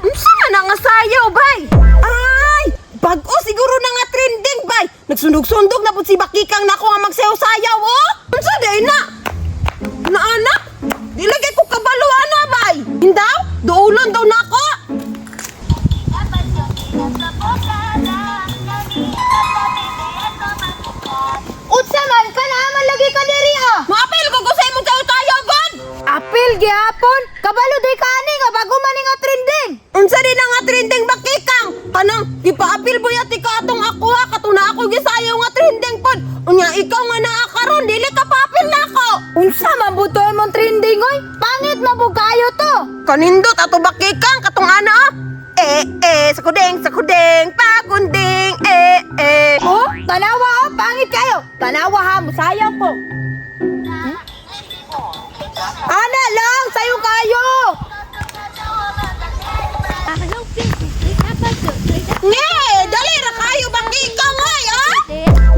Unsa man na nga sayaw, bay? Ay, bag-o siguro na nga trending, bay. Nagsundog-sundog na pud si Bakikang nako nga magsayaw-sayaw, oh. Unsa day na? Na anak? Di lagi ko kabalo ana, bay. Hindaw, duulon daw nako. Unsa man ka na man lagi ka diri ah. Maapil ko ko sa imong sayaw-sayaw, god. Apil gihapon, kabalo di ka ani nga bago man ni nga trending. Unsa din na nga trending, Bakikang? Kanang gipaapil boy ati ka atong ako ha, katong na ako gisayaw nga trending pod. Unya ikaw nga naa karon dili ka paapil nako. Unsa man butoy mong trending oy? Pangit mabugayo to. Kanindot ato, Bakikang, katong ana ah. Eh eh sakudeng sakudeng pagunding eh eh. Oh, tanawa oh, pangit kayo. Tanawa ha, musayaw ko. Hmm? Ana lang, sayo kayo. Nge, dali ra kayo, Bakikang, oy ah.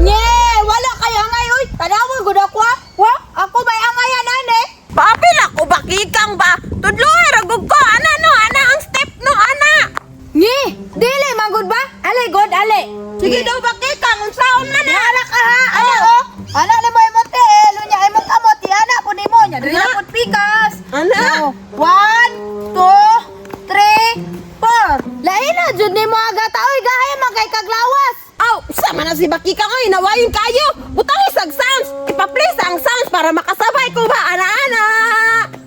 Nye, wala kayo angay oy. Tanawa gud ako ah. Wa, ako may angayan ane. Paapil ako, Bakikang, ba? Tudloy ra gud ko ana no, ana ang step no ana. Nye, dili man gud ba? Ale god, ale. Sige daw, Bakikang, unsaon man na? Ana ka ha, ana oh. Ana ni mo imong tiil, unya imong kamot, ana pud nimo nya diri na Ana. pud pikas. Ana. Oh, 1, 2, 3, 4. Lain na jud nimo agata oy, gahay man kay kaglawas. Aw, sama na si Bakikang oy, nawayon kayo. Butang isag sounds, ipa-play sa ang sounds para makasabay ko ba ana ana.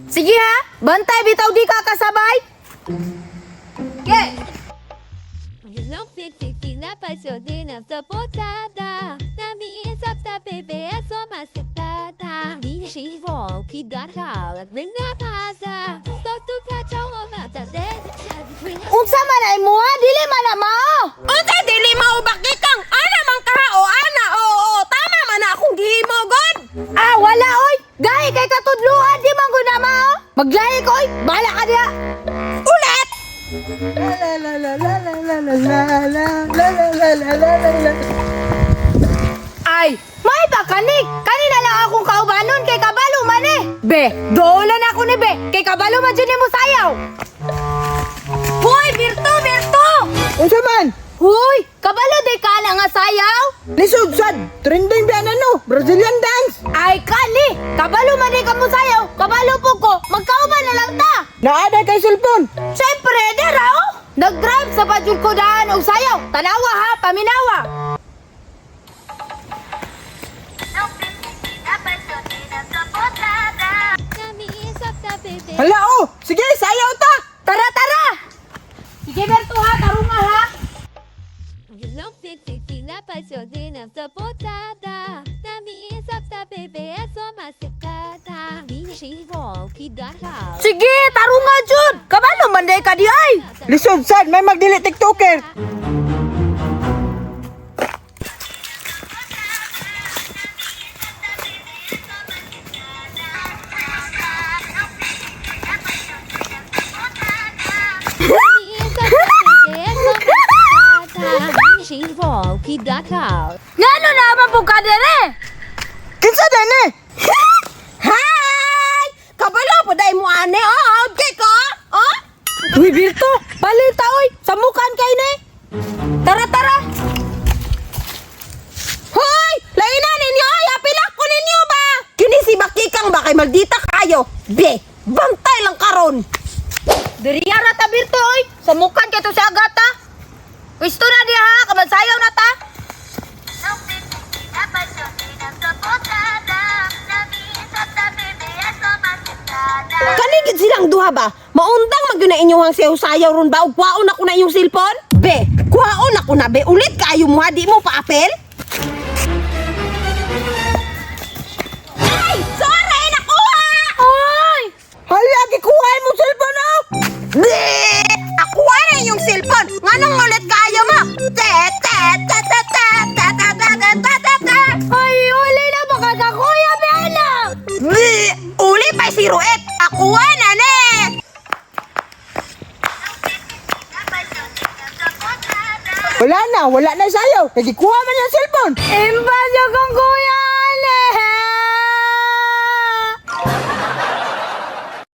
Sige ha, bantay bitaw di ka kasabay. Okay. Unsa man ay muha, dili man na mao. Unsa dili mao, Bakikang? Ana man ka o ana, oo, tama man na akong gihimo god. Ah, wala oy. Gahi kay katudluan di man gud na mao. Maglahi ko oy, bahala ka diha. Ulit. Ay, may ba kani? Kanina lang akong kaubanon kay kabalo man eh. Be, dolan ako ni be, kay kabalo man jud nimo sayaw. Hoy, Birto, Birto! Unsa man? Hoy, kabalo di ka na nga sayaw? Lisod sad, trending ba na no? Brazilian dance. Ay, kali! Kabalo man di ka mo sayaw, kabalo po ko, magkauban na lang ta! Naada kay cellphone. Siyempre, dira oh! Nag-drive sa pajud ko daan og sayaw. Tanawa ha, paminawa. Hala oh, sige sayaw ta. Tara, tara! Sige, Berto ha, tarunga ha. Sige, tarunga jud. Kabalo man day ka di ay. Lisod sad, may magdili TikToker. Ngano naman po ka dire? Kinsa din eh? Hi! Kabalo po dai mo ane oh, okay ko? Oh? Uy, Birto, balita oy, samukan kay ni. Tara, tara. Hoy! Lainan ninyo ay apil ako ninyo ba? Kini si Bakikang ba kay maldita kayo? Be, bantay lang karon. Diriya ra ta Birto oy, samukan kay to si Agata. Pwesto na diha ha, kamansayaw na ta. Kani gid silang duha ba? Maundang man gyud na inyong sayaw-sayaw ron ba ug kuwaon ako na inyong cellphone? Be, kuwaon ako na be. Ulit kaayo mo ha, di mo paapil? Ay, sorry nakuha. Oy! Hala gikuha mo cellphone oh. Be, akuha na inyong cellphone. Nganong ulit kaayo mo? Te te te te te te te te te te te te. Ay, uli na baka ka kuya Bella. Be, uli pa si Ruet. Akuha na ni. Wala na, wala na sayaw. Kay gikuha man yung cellphone. Impas yung kong kuya.